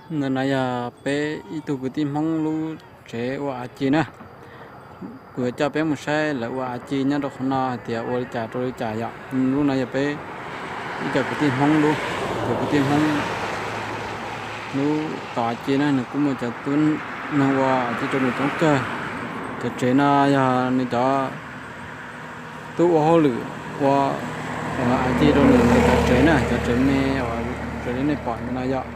Ntawm no yog peb ib tug kwv tij Hmoob lub tsev ua av ci na. Kuv yuav coj peb mus saib lawv ua av ci nyob rau qhov no hais tias ua li cas rau li cas yom. Lub no yog peb ib co kwv tij Hmoob lub, cov kwv tij Hmoob lub tau av ci na, nws kuj muaj cov tub neeg ua av ci rau nws coob kawg. Cov tsev no yog nws cov tub ua hauj lwm ua av ci rau nws cov tsev na, cov tsev me uas raws li nej pom no yom.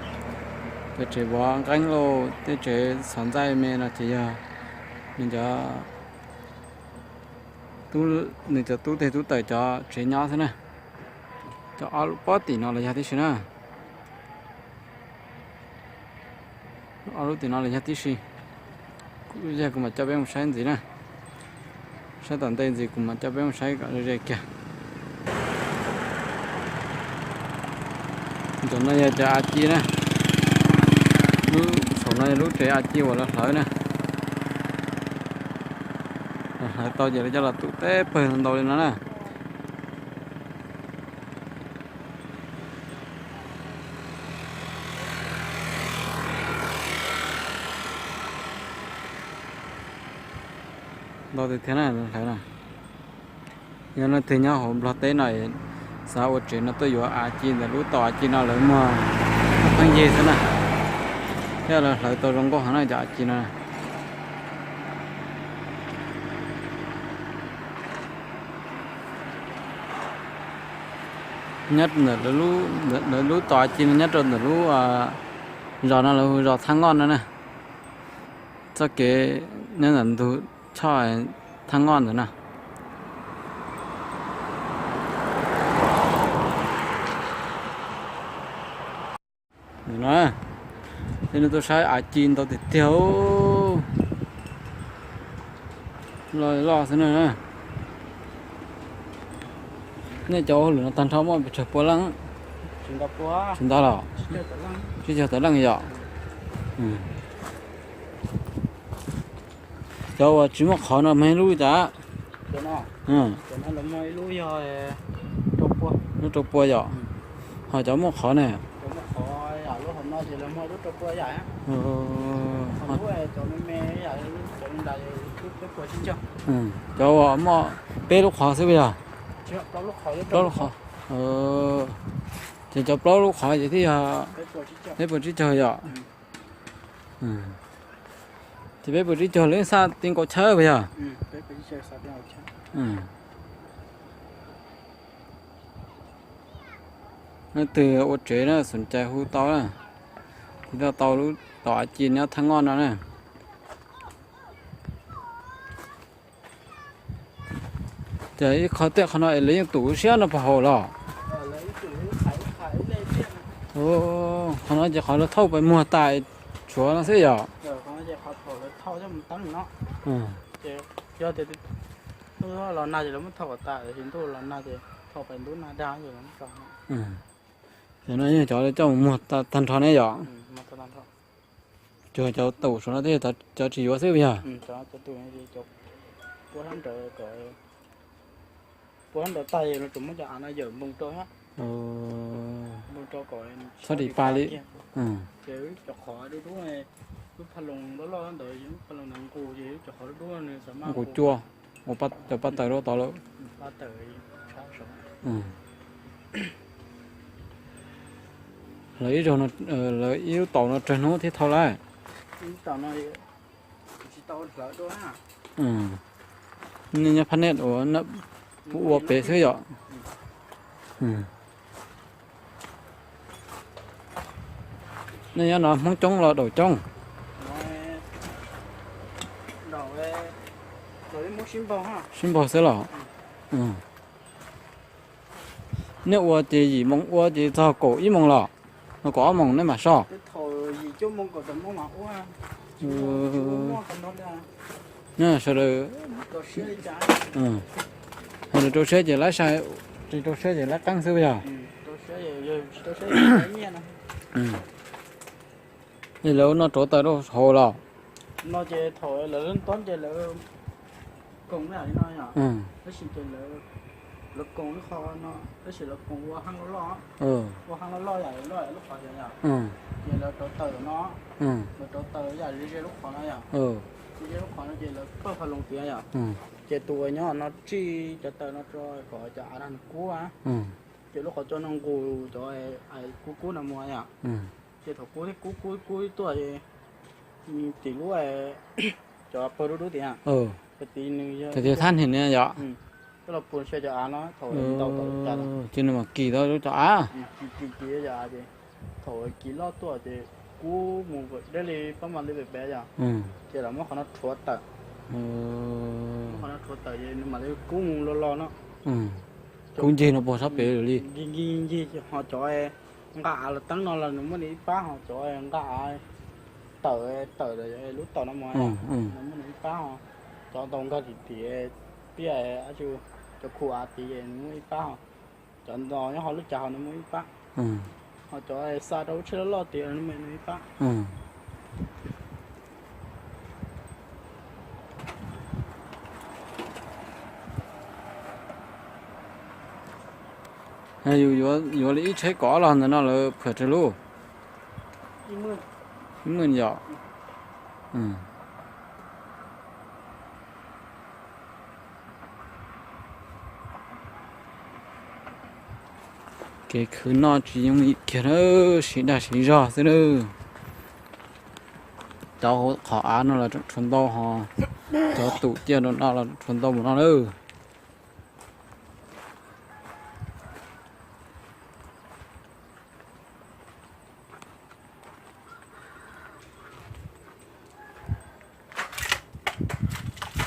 Cov tsev vov nqeeb lauj, tej tsev xov ntxaij me no ces yog nws cov, nws cov tub teg tub taws cov tsev nyob xwb na. Cov ob lub pob tim no los yog tib si na. Ob lub tim no los yog tib si. Kuv, yog kuv mam coj peb mus saib ntxiv na. Saib tom ntej ntxiv kuv mam coj peb mus saib kom ze kiag. Ntawm no yog cov av ci na. Lub saum no yog lub tsev av ci uas lawv hlawv na. Lawv hlawv tau ces lawv coj los tum teb pawg ntau li no na. Ntau tiag thiab na, lawv hlawv na. Yog leej twg nyob hauv Nplog teb no xav ua tsev no tuaj yuav av ci ntawm lub tau av ci no lawv muag pheej yig xwb na. Thiab lawv hlawv tau zoo nkauj heev na cov av ci no. Nyob ntawm lawv lub tau av ci no nyob rau ntawm lub zos no lawv hu zos Thaj Ngoj no na. Txoj kev nyob ntawm ntug choj Thaj Ngoj ntawm no. Ces nej tuaj saib av ci ntau tiag tiag, loj loj xwb na. Nej cov hauj lwm no tag nrho muaj pes tsawg pua leej? Tsis ntau los? Tsib caug tawm leej yom. Cov uas tsis muaj qhov no muaj ib lub li cas? Lub rau pua yom. Ho cov muaj qhov ne? Cov uas muaj peb lub qhov xwb puas yog? Plaub lub qhov. Ces cov plaub lub qhov ces twb yog peb puas tsib caug yom. Ces peb puas tsib caug lawv xa ti nkaus chaw puas yog? Leej twg ua tsev na xoom cai hu tau na, tiv toj tau lub tau av ci nyob Thaj Ngoj no na. Ces ib qho tej qhov no es lawv yeej tum siab no puag hauv los? Qhov no ces qhov lawv thauj pais muag tas tshuav no xwb yom? Ces no yeej cov lawv coj mus muag tag nrho ne yom? Tsuas cov tum saum no thiaj cov tsis yuav xwb puas yog? Txhob dim pa li. Nqus cua, cov paj tawm rau tod lawm. Lawv ib zaug, lawv ib lub taus no tsawg hnub thiaj thau lawm? Nej nyob phab nej ua, ua pem xwb yom? Nej nyob no Hmoob coob los Daum coob? Sib npaug xwb los? Nej ua ces yim moos ua ces txog kaum ib moos los? Los kaum ob moos nej mam so? Sawv daws, sawv daws rau siab ces laib sai, tsis rau siab ces laib qeeb xwb puas yog? Es lawv noj tsov taws rau hauv los? Lawv koom lub qhov no, tab sis lawv koom ua hab loj loj, ua hab loj loj yam loj lub qhov xwb yom. Ces lawv rauv taws no, lawv rauv taws yam ze ze lub qhov no yom, ze ze lub qhov no ces lawv pawg pha loos tiav yom. Ces tus uas nyob no tsij cov taws no rau kom cov av no nws kub, ces lub qhov tsua no nqus cov kub kub no mus yom. Ces thaum kub kub kub kub tuaj ces tim lub cov pawg dub dub tias, tias nws yog thab nim ne yom, coj los pus sia cov av no thaum ntau tau cas, ces nws mam kis tau lub cov av, kis kis cov av ces thaum kis loj tuaj ces kub mus deb li pab mas li pem pem yom, ces lawv muab qhov no rhuav tawm, muab qhov no rhuav tawm ces nws mam li kub mus lo lo no. Kub ncig no puag sab pem li, ncig ncig ncig ho cov nqa av los teeb no los nws muab nws ib pab ho cov nqa av tawm tawm lub taum no mus, nws muab nws ib pab ho cov ntau nkag tim tim piaj, cov khu av tid nws muab ib pab ho, cov ntau nyob ho lub cas ho nws muab ib pab, ho cov xa rau lub tsheb loj loj tid nws muab nws ib pab. Yus yuav li ib tsheb kom ob los ntawm no lawv pham tsawg lub? Ib muaj yom. Kev khwv noj tsis yooj yim kiag na, siv dag siv zog xwb na. Cov qhov av no los tseem tshuav ntau ho, cov tus ciaj rau no los tseem tshuav ntau mus no na.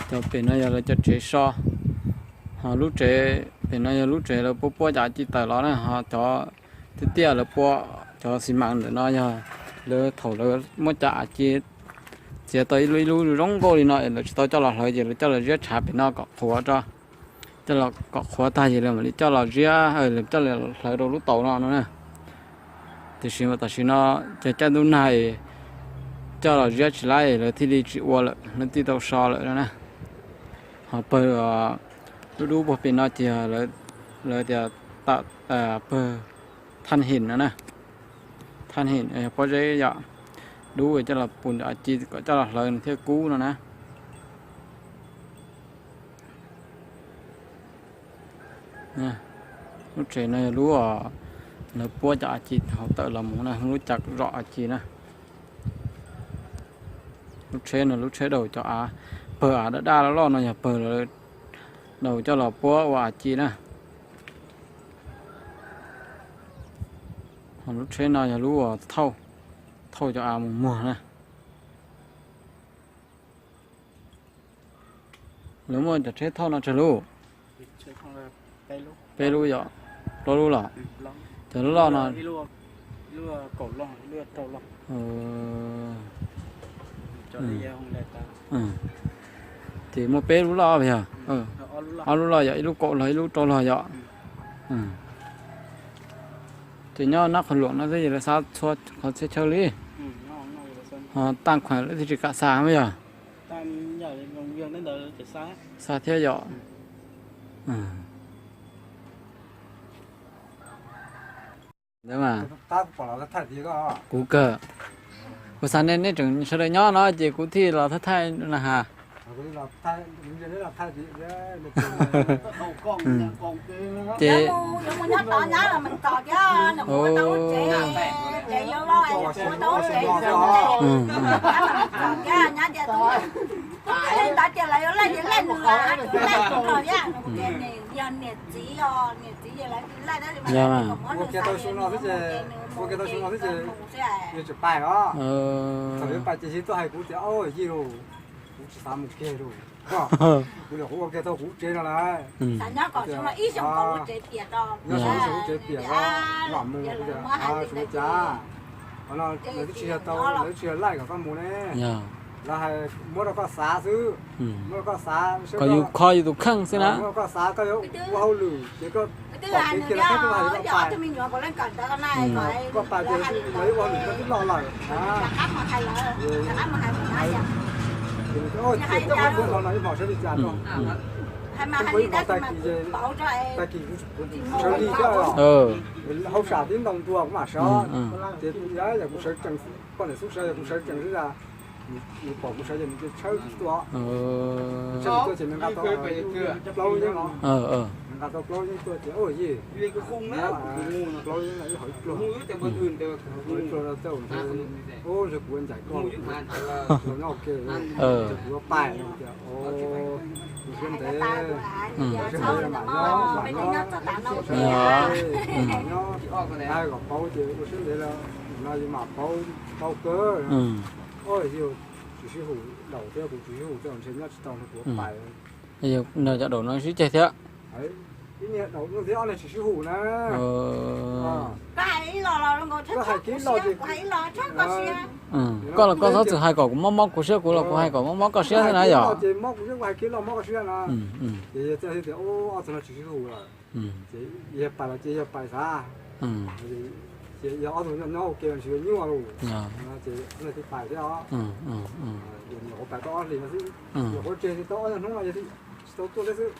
Cov pem no yog lawv cov tsev so, ho lub tsev pem no yog lub tsev lawv puab puab cov av ci tawm los na, ho cov tiaj tiaj lawv puab cov xi mas ntawm no yog lawv thaum lawv muab cov av ci txiav tau ib lub ib lub zoo nkauj li no es lawv tsis tau coj los hlawv ces lawv coj los ziab tshav pem no kom qhuav tso, coj los kom qhuav tag ces lawv mam li coj los ziab, lawv coj los hlawv rau lub taus no no na. Tiam sis mas tam sim no ces caij ntuj nag es coj los ziab tsis laib lawv thiaj li tsis ua lawm, lawv thiaj tau so lawm no na. Ho pawg dub dub puag pem no ces lawv tias pawg thaj him no na. Thaj him yog pob zeb yom, dub coj los pus av ci kom coj los hlawv nws thiaj kub no na. Lub tsev no yog lub lawv puab cov av ci hauv tawm los mus na, lub cas zom av ci na. Lub tsheb no lub tsheb daus cov av, pawg av daj daj loj loj no yog pawg daus coj los puab ua av ci na. Ho lub tsheb no yog lub uas thauj, thauj cov av mus muag na. Lawv muaj cov tsheb thauj no tsawg lub? Peb lub yom, plaub lub los? Cov loj loj no ces muaj peb lub loj yog? Ob lub loj yom, ib lub kaum los ib lub rau los yom. Ces nyob nab qhov luam no xwb ces lawv xa txhua qhov txhia chaw li. Ho taj khuam lawv thiaj tsis kam xa mas yog? Xa thiab yom. Ntawd mas kuv kawg, kuv xav nej, nej tseem sawv daws nyob no ces kuv thiaj los thaij thaij na has. Ces yog, kuv tsis xav mus kiag li. Kuv ua kiag tau kuv tsev no lawm. Nyob ib xyoos kuv tsev piam os, vam mus kuv tias, Suav Cas, qhov no lawv twb tsis yog tau, lawv twb tsis yog laij kom koj mus ne. Lawv hais muab rau koj xav xwb, muab rau koj xav, kom yus kho yus tus kheej xwb na. Muab rau koj xav, koj yuav ua hauj lwm ces koj pom kev kiag los koj hais rau koj pais. Koj pais ces lawv ib ua hauj lwm koj twb loj lawm. Ces nws tias, Ua, tsis tau, muab hlo no ib hmos saib li cas rau. Kuv ib hmos tag kis, tag kis kuv sawv li thiab, hauj sam tib ntoo ntua kuv mam sawv, ces kuv yog kuv sawv tsees, poj niam xub sawv yog kuv sawv tsees xwb, nws pom kuv sawv ces nws cia tshawb kuv tuaj. Tshawb kuv tuaj ces nws nqa tau plaub yeeb no, nws nqa tau plaub yeeb tuaj ces, o yij, plaub yeeb no ib hom ib pluag, ib pluag rau txaj ntshe, o ntshe kuv ua ncaim koj los nyob ua ke, ntshe kuv yuav pais no tias, o, kuv siab ntev, mam nyob, mam nyob, mam nyob, kom paub ces ua siab ntev lawm, no yus mam paub, paub kawg. O yij, tsis sib hum, daum thiab kuv tsis sib hum, ntshe nyob tsis tau no kuv yuav pais. Yog cov daum no sib ceg thiab. Ib niag daum no thiab ob niag tsis sib hum na. Koj hais ib los los, koj hais kiag ib los ces, koj los koj txhob txwm hais kom kuv mob mob kuv siab, kuv los kuv hais kom mob mob koj siab xwb na yom. Ces mob kuv siab, kuv hais kiag ib los mob koj siab na. Ces yog txawm tias ob tug no tsis sib hum lawm, ces yog pais los ces yog pais xav, ces yog ob tug nyob ua ke los tsis yuav nyuaj lawm, ces leej twg pais thiab os. Nyuam qhuav pais tau ob hlis no xwb, nyuam qhuav tseg tau ob hnub no yog tsis tau tuaj thiab xwb.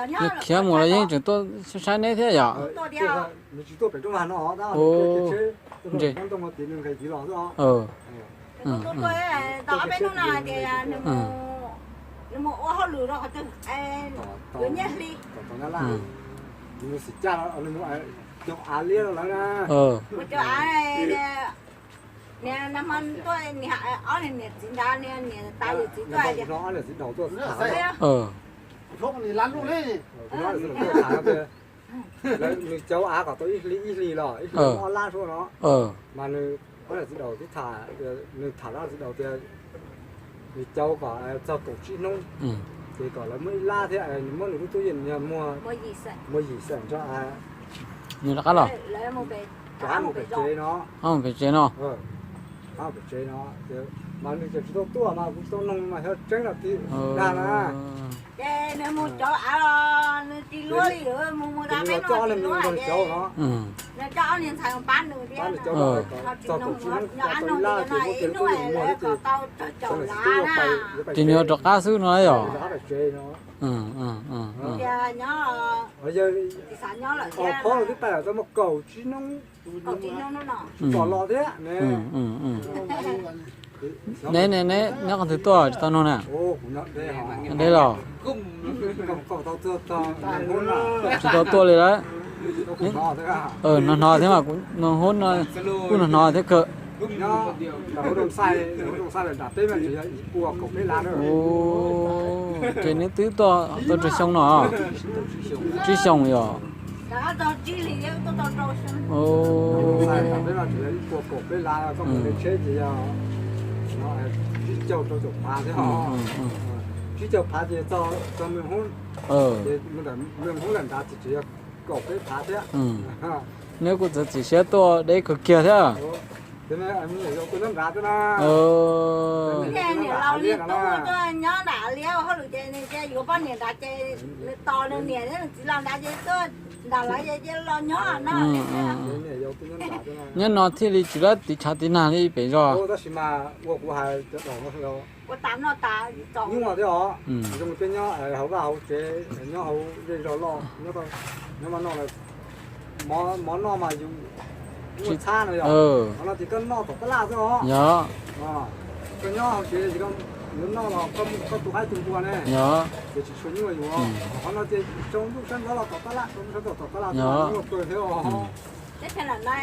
Yog khiav mus los yeej tseem tuaj saib neb thiab yom. Nws tsis tuaj pem rooj vag no, nws tsheb nyob ntoo no tid nws nqis tid los xwb os. Tau ob peb hnub no hais tias nws mus ua hauj lwm rau qhov twg, yuav nyiaj hli. Nws mus xim caj, nws mus caum av liab rau lawv na. Mus caum av, niag nag hmo tuaj, niag ob niag niam txiv ntawd, niag niam tais yawm txiv tuaj hais tias, nws caum av kom tau ib hli, ib hlis los ib hlis ob lab suab no, mas nws ob niam txiv daus twb tham, nws tham rau txiv daus tias nws caum kom txog kaum tsib hnub, ces kom lawv muab ib lab thiab nws muab nws lub tub yeej nws yog muag, muag yim xeem tso. Nws rov qab los, rov qab mus pem tsev no, pem tsev no, pem tsev no, mas nws tseem tsis tau tuaj mas kuv tsis tau noog mas xyov tseeb los tsis dag na. Ces nws mus caum av los nws tsis luag li, mus mus tau peb hnub tsis luag, nws coj ob niag ntxhais pab nws thiab, txog kaum tsib hnub, nyob av nug li no ib hnub kom tau tsawg caum lav na. Ces nws yuav rov qab xwb no yom. Tias nyob, tsis xav nyob lawm thiab. Phob twb pais tau muaj kaum tsib hnub, kaum tsib hnub no tsis pom los thiab ne. Neb, neb nyob qhov twg tuaj tsis tau nug na? Deb los? Tsis tau tuaj li lawm. Hnov hnov thiab mas, kuv hnov no, kuj hnov hnov thiab kawg. Ces neb twb tuaj tau tsawg xyoo no? Tsib xyoo yom. Tsib caug rau caum phav thiab. Tsib caug phav ces txog, txog Mws Hoob, ces mus ntawm Mws Hoob lawm nrad ces tseem yog kaum peb phav thiab. Neb kuj txawv txim siab tuaj deb kawg kiag thiab. Ces niam laus li tub tuaj nyob nram liab ua hauj lwm ces nws cia yuav poj niam nrad ces nws tos nws niam thiab nws txiv los nrad ces tuaj nram lawv ces cia los nyob no. Nyob no thiaj li tsis lab tiv tshav tiv nag li pem zos. Tab sis mas ua kuv hais cov daus no, ua tas noj tas nyuaj thiab os. Zoo li peb nyob hauv vaj hauv tsev, nyob hauv zej zog loj, nyob no lawm, mov noj mas yus muaj txhab no yog, qhov no ces koj noj tom tab laj xwb os. Yog, koj nyob hauv tsev ces koj yuav noj los koj mus koj tu qaib tu npua ne, yog, ces tsis tshua nyuaj yus. Qhov no ces tsaus ntuj sab nraud los tom tab laj, tsaus ntuj sab nraud tom tab laj, yog, nyuaj kawg thiab os. Teb chaws ntawm no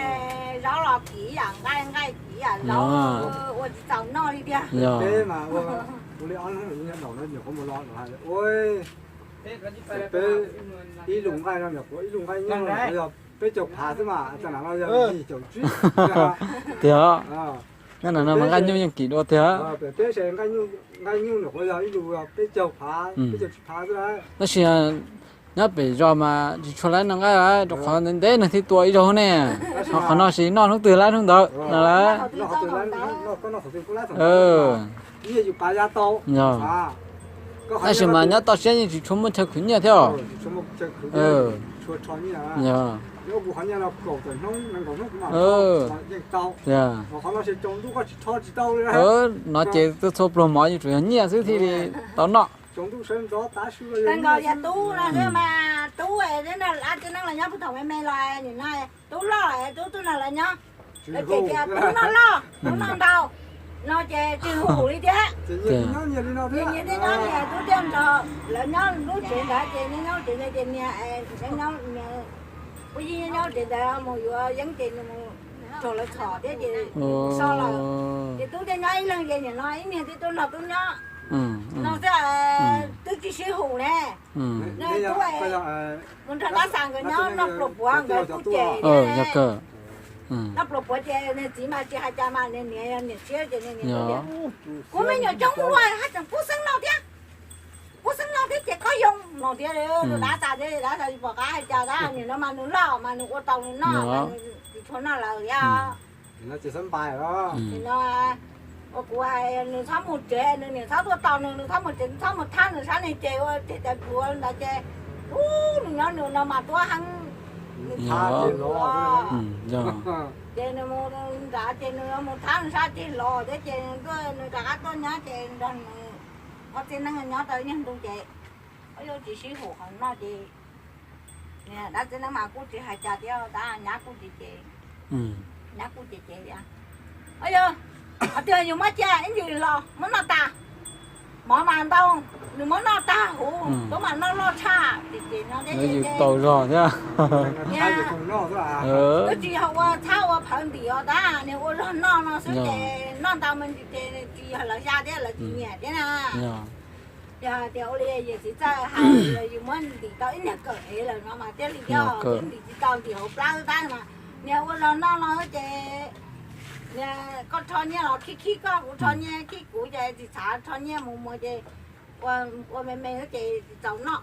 zaub los kim yam nqaij, nqaij kim yam zaub, ua tsis txaus noj li tiag. Yog, peb mas ua, ua li ob hnub nyob daus no nyuam qhuav mus los hais, ua, peb ib lus nqaij no nyuam qhuav ib lus nqaij nyuj no yog peb caug phav xwb mas, tag nrho no yog yim caum tsib. Tiag, nyob no mas nqaij nyuj yeej kim dua tiag. Peb se nqaij nyuj nyuam qhuav yog ib lus peb caug phav, peb caug tsib phav xwb. Tab sis nyob pem zos mas tsis tshua lab noj nqaij lawm, rau qhov ntev ntev neeg thiaj tua ib zaug ne. Ho qhov no ces noj hnub twg lab hnub ntawd no lawm. Tab sis mas nyob toj siab yeej tsis tshua muaj chaw khwv nyiaj thiab os. Yog, no ces tuaj txhua pluag mov yeej tsuas yog nyiaj xwb thiaj li tau noj. Kawg nkaus yog tub no xwb mas tub es twb nrog dab txiv neeb los nyob puag thaum me me los nim no tub loj es tub twb nrog lawv nyob. Lawv cem tias tub noj loj tub noj ntau no ces tsis hum li thiab. Ces nyias thiaj nyob nyias, tub thiaj nrog lawv nyob lub tsev ntawd ces nyob nyob lub tsev ntawd ces niag, niag Puj Yig nyob lub tsev ntawd mus yuav yeeb ces nws mus raug lawv txhom thiab ces so lawm. Ces tub thiaj nyob ib leeg ces nim no ib niag thiaj tuaj nrog tub nyob no xwb. Twb tsis sib hum ne. Tub mus nrog dab xas nkawd nyob noj pluas puav nkawd kuj cem thiab. Noj pluas puav ces niag txiv mas tsis hais cas mas niag niam, niam siab ces niag niam tias, kuv me nyuam coob ua haj tseem pub xeeb noj thiab, pub xeeb noj thiab ces koj yoo no thiab. Dab xas thiab dab xas tsis pom qab hais cas, dab nim no mas nws loj mas nws ua tau nws noj, nws tsis tshua noj lawm thiab. Nim no ua kuv hais nws txhob mus tsev, nws niam txhob tuaj tos nws, nws txhob mus tsev, nws txhob mus thab nws sab niag ces ua tes tais pluav ntawd ces, ub, nws nyob nws no mas tuab heev, nws thab ces los. Ces nws mus nrad ces nws mus thab nws sab ceg los thiab ces nws rov qab tuaj nyob ces nrog nws ob txiv neeb nyob tau ib nyuag ntu ces, ob, yuav tsis sib hum qhov no ces dab txiv neeb mas kuj tsis hais cas thiab, tab nyab kuj tsis ces, nyab kuj ces ces tias, yog, qhov twg yus muab cia ib ntsis los muab noj tas, mov mas ntau, nws muab noj tag huv, tub mas noj loj tshaj ces ces no thiab ces tau zog thiab. Twb tsis yog ua txhab ua phawv ntim os, tab niag ua zog noj no xwb ces noj ntau me ntsis ces tsis yog lawv xya thiab lawv tsis nyiam thiab na. Yog hais tias ua li yawm txiv txawj hais los yus muab ntim tau ib niag kawm ev lawm no mas thiaj li yog, twb ntim tsis tau ntim hauv plab tab mas niag ua zog noj no ces niag koj rho nyiaj los khib khib koj, kuv rho nyiaj khib kuv ces tsis txhav rho nyiaj mus mus ces ua me me ces tsis txaus noj.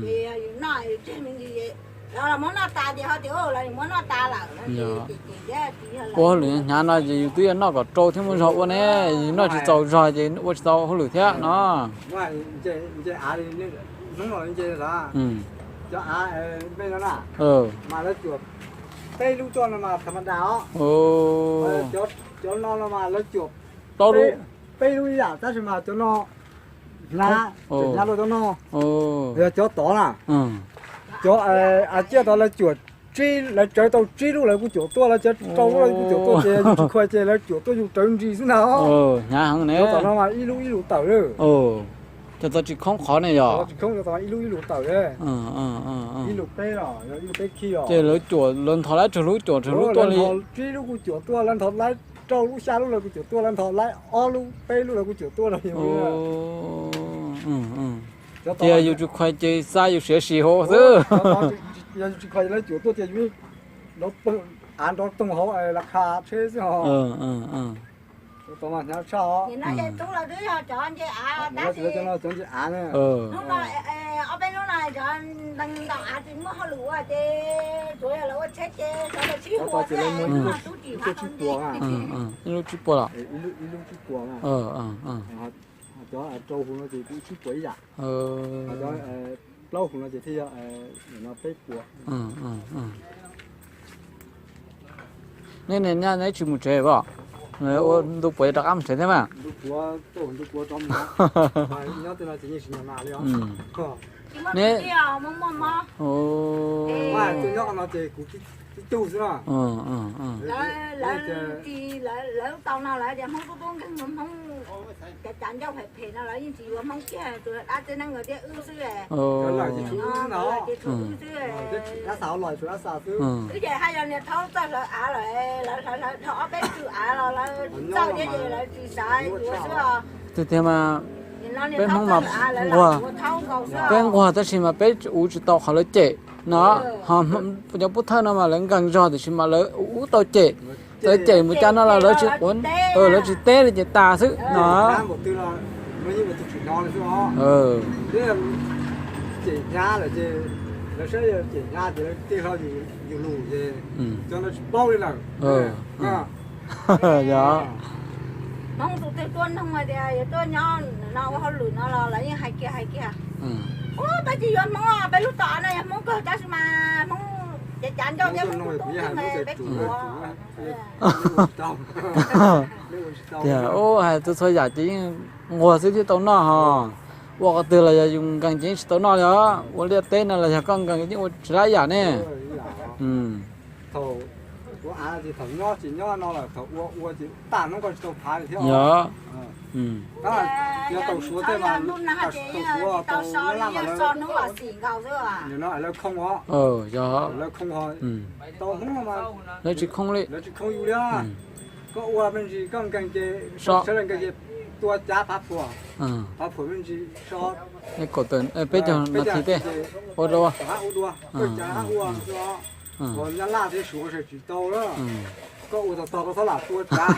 Ces yus noj yus tseg me ntsis, lawv los muab noj tas ces ho tias lawv muab noj tas lawm no ces ces thiab tsis yog lawv. Ua hauj lwm hnyav no ces yus twb yuav noj kom rau thiab muaj zog ua ne, yus noj tsis txaus zog ces ua tsis tau hauj lwm thiab no. Cov av, mas lawv cuam peb lub coj no mas tha ma da os. Cov no no mas lawv cuam plaub lub, peb lub ib yam tab sis mas cov no hnyav, hnyav dua cov no. Yog cov tod na, cov av ciaj tod lawv cuam tsib, lawv tsawv tau tsib lub lawv kuj cuam tuaj, lawv tsawv rau lub lawv kuj cuam tuaj ces yus tsis khuam ces lawv cuam tuaj yus rawv nris xwb na. Hnyav heev ne. Cov tom no mas ib lub ib lus tawm lawm. Cov tod tsis khoob qhov ne yog? Tsis khoob, cov tod ib lub ib lus tawm. Ib lus peb los yog ib lus peb khij os. Ces lawv cuam, lawv ntho laib tsawg lub cuam tsawg lub tuaj li? Tsib lub kuj cuam tuaj, lawv ntho laib rau lub xya lub lawv kuj cuam tuaj, lawv ntho laib ob lub peb lub lawv kuj cuam tuaj los yog. Ces yus tsis khuam ces xa yus siav sim hauv xwb. Yog yus tsis khuam lawv cuam tuaj ces yus av nrov toog hauv lawv kha tsheb xwb os. Cov no hnyav tshaj os. Cov nce av ne. Ob peb lub no cov ntaus av tsis muaj hauj lwm ua ces tsuav yog lawv ua tsheb ces cov lawv sib hua xwb, ib lub tsib puas los? Cov rau hauv no ces kuj tsib puas ib yam. Cov plaub hauv no ces thiaj yog no peb puas. Nej niaj hnub neb tsis mus tsev os? Ua ntu puav rov qab mus tsev thiab mas. Neb, lawv tsis, lawv tau no lawv tias Hmoob tub tub nkeeg Hmoob, cov cav ncauj phem phem no lawv yeej tsis yuav Hmoob kiag, tsuas dab txiv neej nkawd thiab wb xwb. Ces tshuav wb xwb. Wb ces haj yog niag thaub txawj hlawv av lawm, lawv hlawv hlawv dhau ob peb tug av los lawv tsis txawj thiab ces lawv tsis xav yuav xwb os. Tiag tiag mas peb Hmoob mas nquag, peb nquag tab sis mas peb ua tsis tau qhov lawv cem no. Ho cov pub thawj no mas lawv nkeeg zog tiam sis mas lawv ua tau cem, lawv cem mus cas no los lawv tsis quav, lawv tsis teb li ces tas xwb no. Cem hnyav lawm ces lawv saib cem hnyav ces lawv tig hlo yus lus ces cov no tsis paub li lawm. Yog Hmoob tus twg tuaj nug hais tias yuav tuaj nyob no ua hauj lwm no los lawv yeej hais kiag hais kiag, ub, peb tsis yuav Hmoob, peb lub tom no yog Hmoob kawg tab sis mas Hmoob ces cav ncauj thiab Hmoob tub tub nkeeg peb tsis yuav. Tiag, ub, hais txhua txhua yam ces yeej nquag xwb thiaj tau noj hos. Ua qhov twg los yog yus nkees ces yeej tsis tau noj li os. Ua liaj teb no los yog koj nkees yeej ua tsis tau ib yam ne. Thaum ua av ces thaum nyob ces nyob no lawm, thaum ua ua ces tag hnub koj tsis tau phav li thiab. Yog. Tab sis yog tau suav tej mas, tau suav tau laj mas lawv, nim no lawv khoo os. Yog. Lawv khoo os. Tau hnub no mas lawv tsis khoo li, lawv tsis khoo yus li. Koj ua me ntsis koj nkees ces, sawv daws nkees ces tua cav phav phuam, phav phuam me ntsis so, peb caug nas this tej ua dua, ua dua, ua cav ua so, nyab laj thiab suav sawv tsis tau lawm. Koj ua tau tog koj txhob lam tua cav.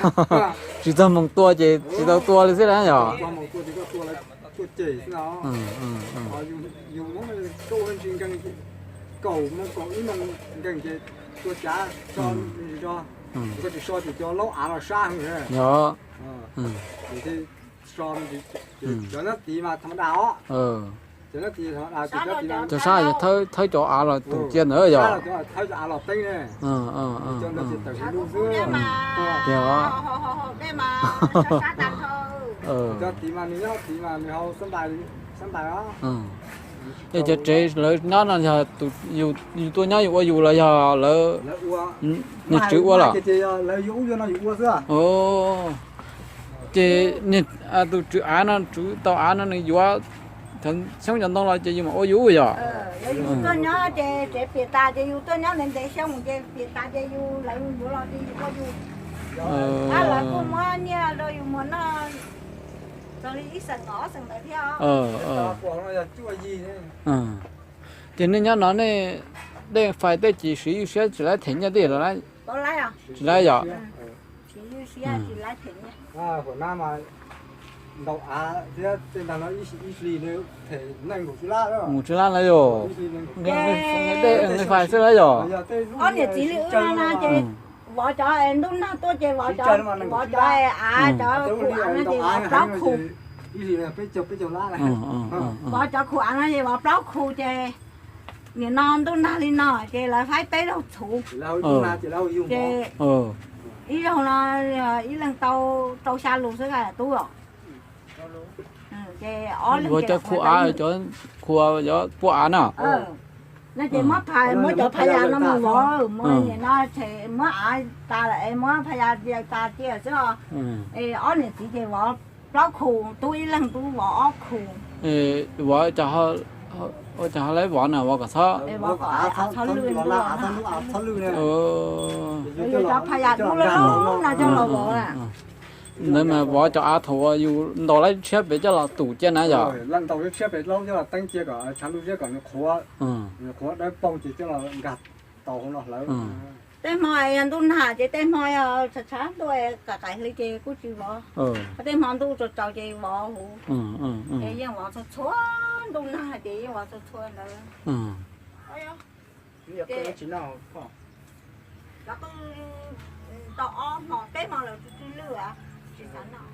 Tsis txog moos tua ces tsis tau tua li xwb na yog. Txog moos tua ces koj tua lawv tuaj cem xwb no. Yus Hmoob koj ua me ntsis nkees, kaum moos kaum ib moos nkees ces tua cav so me ntsis tso. Koj tsis so ces cov laub av los sab heev. Yog. Ces thiaj so me ntsis, cov nyob tid mas tha ma da os. Cov nyob tid tha ma da, cov sab yog thawb cov av los tus cia ntawd yog. Thawb cov av los teeb ne. Cov ntawd ces tawm hli lug xwb. Tiag. Cov tid mas nws nyob tid mas nws hau xab ntais, xab ntais os. Ces cov tsev lawv nyob no yog yus tuaj nyob yus ua yus los yog lawv, niag tswv ua los? Ces tus tswv av no, tswv tau av no nws yuav xyoob cov ntoo los ces yus mam ua yus yom? Yus tuaj nyob ces tsev piam tas ces yus tuaj nyob ntev ntev xyoo ces piam tas ces yus, lawv yuav los ces yus ua yus. Lawv kuj muab nyiaj rau yus muag noj txog li ib xeem ob xeem ntawd thiab. Ces nej nyob no nej dej fais tej ces siv ywj siab tsis laib them nyiaj tej los? Tsis laib yom? Ntau av thiab tej ntag no ib hlis nws them nees nkaum tsib lab, nees nkaum tsib lab na yom? Dej nqi fais xwb lab yom? Ob niam txiv li wb no na ces vov cov ntuj nag tuaj ces vov cov, vov cov av, cov khu av no ces vov plaub khu. Vov cov khu av no ces vov plaub khu ces nim no ntuj nag li no ces lawv faib peb zaug txhuv. Ces ib zaug no ib leeg tau rau xya lus xwb tub os. Ces ob leeg, cov khu av, cov khu av, cov pua av na. No ces muab, muab cov phaj yas no mus vov, muab nim no ces muab av tas lawm es muab phaj yas tas cia xwb os. Es ob niam txiv ces vov plaub khu, tub ib leeg tub vov ob khu. Vov, ua cas ho lawv vov na, vov kom txhob, cov phaj yas dub loj loj no coj los vov. Ntawd mas vov cov av thaum uas yus ntaus lawv tshiab pem coj los tus cia na yom? Ntaus lawv tshiab pem laub coj los teeb cia kom tshav ntuj ziab kom nws qhuav, nws qhuav dawb paug ces coj los nkag tau hauv no hlawv. Tej hmo yog ntuj nag ces tej hmo yog tshav ntuj qaim qaim hli ces kuj tsis vov. Tej hmo ntuj tsaus tsaus ces vov huv. Ces yeej vov txhua txhua, ntuj nag ces yeej vov txhua txhua ntawd. Lawv qw tsis noj, lawv qw tau ob hmo peb hmo lawm tsis lwj, tsis xav noj.